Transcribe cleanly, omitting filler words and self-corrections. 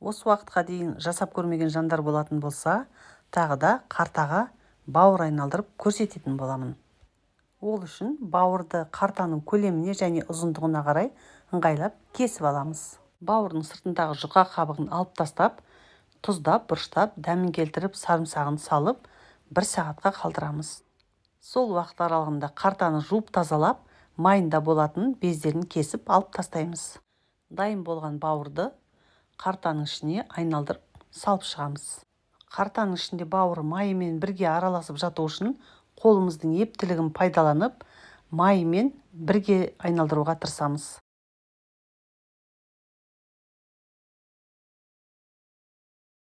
Осы уақытқа дейін жасап көрмеген жандар болатын болса, тағы да қартаға бауыр айналдырып көрсететін боламын. Ол үшін бауырды қартаның көлеміне және ұзындығына қарай ыңғайлап кесіп аламыз. Бауырдың сыртындағы жұқа қабығын алып тастап, тұздап, бұрыштап, дәмін келтіріп, сарымсағын салып, бір сағатқа қалдырамыз. Сол уақыт аралығында қартаны жуып тазалап, майында болатын бездерін кесіп алып тастаймыз. Дайын болған бауырды қартаның ішіне айналдырып салып шығамыз. Қартаның ішінде бауыр майымен бірге араласып жату үшін қолымыздың ептілігін пайдаланып, майымен бірге айналдыруға тырысамыз.